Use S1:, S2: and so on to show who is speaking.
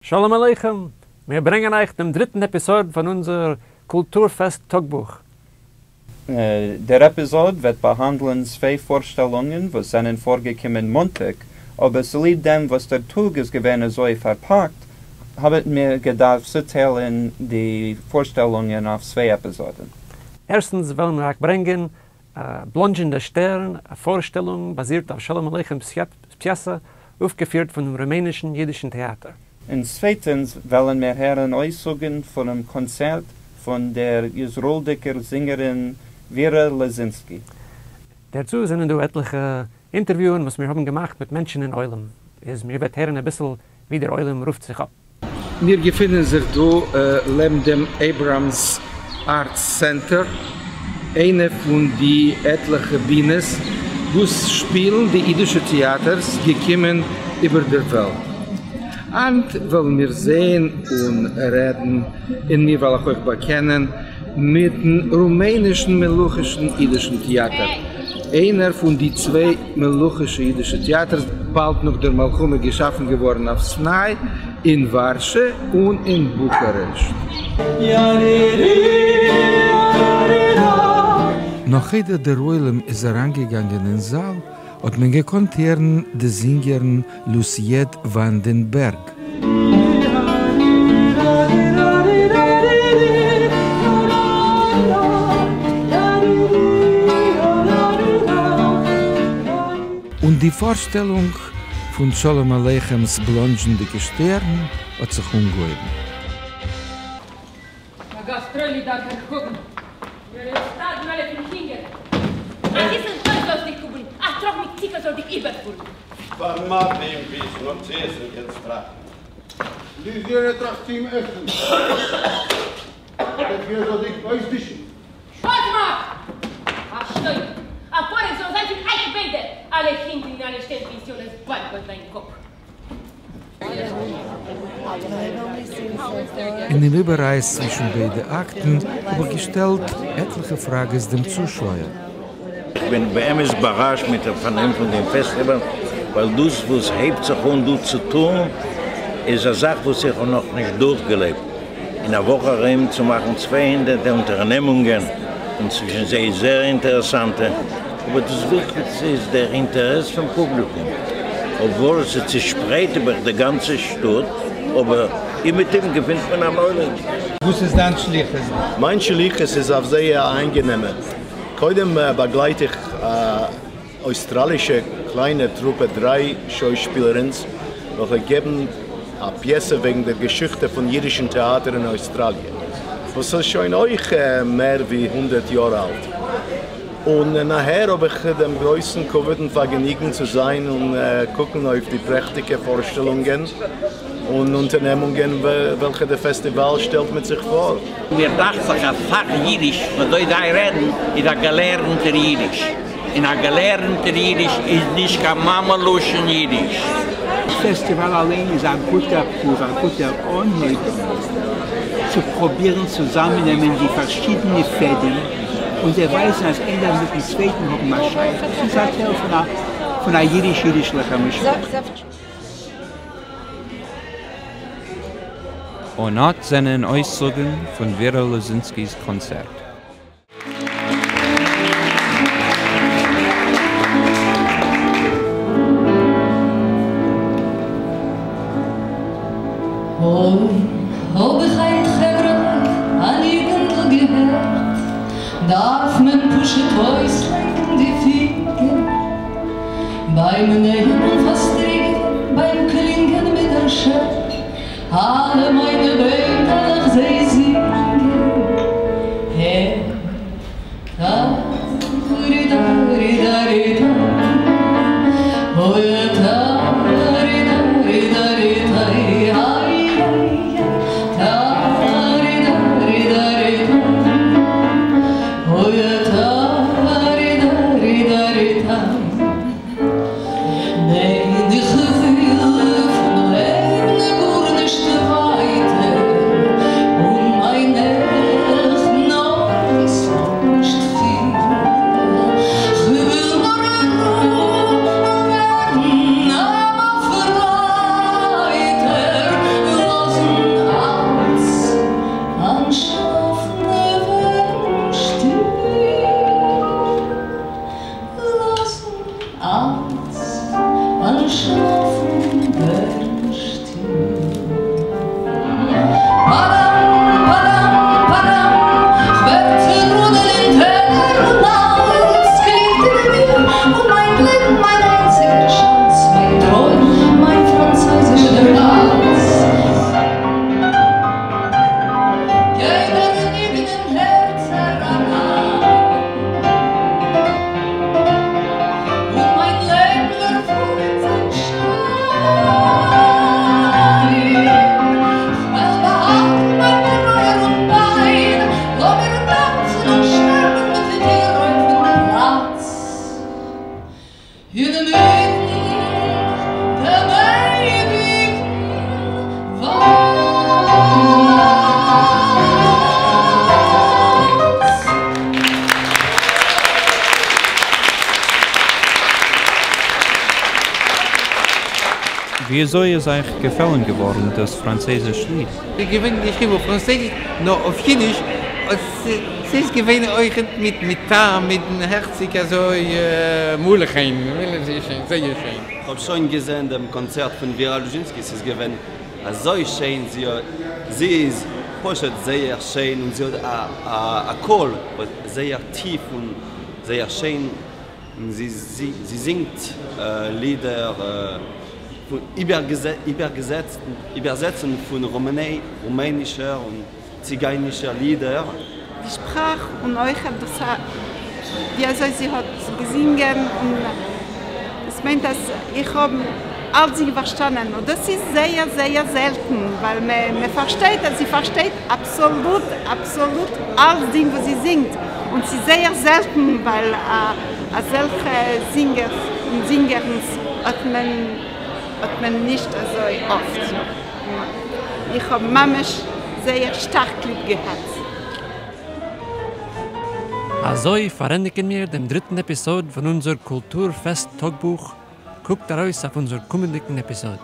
S1: שלום עליכם! מיר ברענגען אייך דעם דריטן עפיזאד פון אונזער קולטור-פעסט טאגבוך.
S2: דער עפיזאד וועט באהאנדלען צוויי פארשטעלונגען וואס זענען פארגעקומען מאנטאג, אבער צוליב דעם וואס דער טאג איז געווען אזוי פארפאקט, האבן מיר געדארפט צוטיילן די פארשטעלונגען אויף צוויי עפיזאדן.
S1: ערשטנס וועלן מיר אייך ברענגען בלאנדזשענדע שטערן, א פארשטעלונג באזירט אויף שלום עליכמ'ס פיעסע, אויפגעפירט פונעם רומענישן יידישן טעאטער.
S2: און צווייטנס וועלן מיר הערן אויסזאגן פונעם קאנצערט פון דער ישראלדיקער זינגערין ווירא לאזינסקי.
S1: דערצו זענען דא עטליכע אינטערוויוען וואס מיר האבן געמאכט מיט מענטשן אין עולם, איז מיר וועט הערן אביסל ווי דער עולם רופט זיך אפ.
S3: מיר געפינען זיך דא לעבן דעם Abrams Arts Center, איינע פון די עטליכע בינעס וואס שפילן די אידישע טעאטערס געקומען איבער דער וועלט. היינט וועלן מיר זען און רעדן, און מיר וועל איך אויך באקענען מיטן רומענישן מלוכישן אידישן טעאטער, איינער פון די צוויי מלוכישע אידישע טעאטערס באלד נאך דער מלחמה געשאפן געווארן אויף ס'ניי אין ווארשע און אין בוקארעשט.
S4: נאך איידער דער עולם איז אריינגעגאנגען אין זאל האט מען געקאנט הערן די זינגערין לוסיעט וואן דען בערג. און די פארשטעלונג פון שלום עליכם'ס בלאנדזשנדיגע שטערן האט זיך אנגעהויבן.
S5: אַ גאַסטראָלי דאַרף ער האָבן. ער וועט שטאַרבן אַלע פֿון הונגער. אַ זיסן טױט זאָלסט דיך האָבן, אַ טראָפּ מיט צוקער זאָל דיך איבערפֿולן.
S6: פֿאַר מה דעם װיסן נאָר צו עסן קענסט טראַכטן.
S7: ביז יענער טראַכט צום עסן, דער פֿיער זאָל דיך אױסדישן.
S5: שפּאַס מאַך! אַ שטױב, אַ פּאָרעך זאָל זײַן פֿון אײַך בײדע, אַלע הינט אין אַלע שטעט ביז יונהס באַרג אױף דײַן קאָפּ.
S4: אינעם איבעררייס צווישן ביידע אקטן האב איך געשטעלט עטליכע פראגעס דעם צושויער.
S8: איך בין באמת באראשט מיט דער פארנעם פון דעם פעסטיוואל, ווייל דאס וואס הייבט זיך אן דא צו טון איז א זאך וואס איך האב נאכנישט דורכגעלעבט. אין א וואך ארום צו מאכן 200 אונטערנעמונגען, און צווישן זיי זעהר אינטערעסאנטע, אבער דאס וויכטיגסטע איז דער אינטערעס פון פובליקום, אבוואל עס איז צושפרייט איבער די גאנצע שטאט, אבער אומעטום געפינט מען אן עולם.
S3: וואס איז דיין שליחות דא?
S9: מיין שליחות איז אויף זייער איינגענעמע. קודם באגלייט איך א אויסטראלישע קליינע טרופע דריי שוישפילערינס וועלכע געבן א פיעסע וועגן דער געשיכטע פון אידישן טעאטער אין אויסטראליע וואס איז שוין אויך מער ווי 100 יאר אלט. און נאכהער האב איך דעם גרויסן כבוד און פארגעניגן צו זיין און קוקן אויף די פרעכטיגע פארשטעלונגען און אונטערנעמונגען וועלכע דער פעסטיוואל שטעלט מיט זיך פאר.
S10: מיר דאכט זיך אז סאך אידיש וויאזוי זיי רעדן איז א געלערנטער אידיש, און א געלערנטער אידיש איז נישט קיין מאמע לשון אידיש.
S11: פעסטיוואל אליין איז א גוטער פרואוו, א גוטער אנהייב צו פרובירן צוזאמנעמען די פארשידענע פעדים און דערווייזן אז איינער מיטן צווייטן האבן א שייכות און ס'איז א טייל פון א אידיש-אידישליכער משפחה.
S2: און אט זענען אויסצוגן פון ווירא לאזינסקי'ס קאנצערט.
S12: אוי, האב איך היינט חברה'לעך א ניגונ'דל געהערט, דארף מען פשוט אויסלייגן די פינגער ביים נעמען פאסטריגען, ביים קלינגען מיט דער שער, אלע מיינע בענדעלעך זיי זינגען, הער, טא רי דא רי דא רי דא, אוי טא רי דא רי דא רי דא, איי איי איי, טא רי דא רי דא רי דא, אוי טא רי דא רי דא רי דא. ניין איך וויל פון לעבן גארנישט ווייטער, און שלאפן ווערן שטיל. פאדאם פאדאם פאדאם כ'ווער צערודערט אין טרערן און אלץ קלינגט אין מיר און מיין לעבן מיין איינציגער שאץ מיין טרוים מיין פראנצויזישער טאנץ. גייט דער ניגון אין הערצער אריין און מיין לעבן ווערט פול אין זיין שיין. כ'וועל באהאלטן מיין טרויער און פיין, לאמיר טאנצן און שטארבן מיט דיר אויפן פלאץ. אינמיטן דעם אייביגן וואלס.
S2: וויאזוי איז אייך געפעלן געווארן דאס פראנצייזיש ליד?
S13: ס'איז געווען געשריבן אויף פראנצויזיש, נאר אויף יידיש, ס'איז געווען אויכעט מיט מיט טעם, מיט הערציג אזוי מלא חן, זייער שיין.
S14: כ'האב שוין געזען דעם קאנצערט פון ווירא לוזשינסקי, ס'איז געווען אזוי שיין, זי איז פשוט זייער שיין און זי האט א קול וואס זייער טיף און זייער שיין, און זי זינגט לידער פון איבערזעצן פון רומענישער און ציגיינישער לידער.
S15: די שפראך און אויך דאס ווי אזוי זי האט געזינגען און עס מיינט אז איך האב אלצדינג פארשטאנען און דאס איז זייער זייער זעלטן ווייל מען פארשטייט אז זי פארשטייט אבסאלוט אבסאלוט אלצדינג וואס זי זינגט און ס'איז זייער זעלטן ווייל אזעלכע זינגערס און זינגערנס האט מען האט מען נישט אזוי אפט. איך האב ממש זייער שטארק ליב געהאט.
S1: אזוי פארענדיגן מיר דעם דריטן עפיזאד פון אונזער קולטור פעסט טאגבוך, קוקט ארויס אויף אונזער קומענדיגן עפיזאד.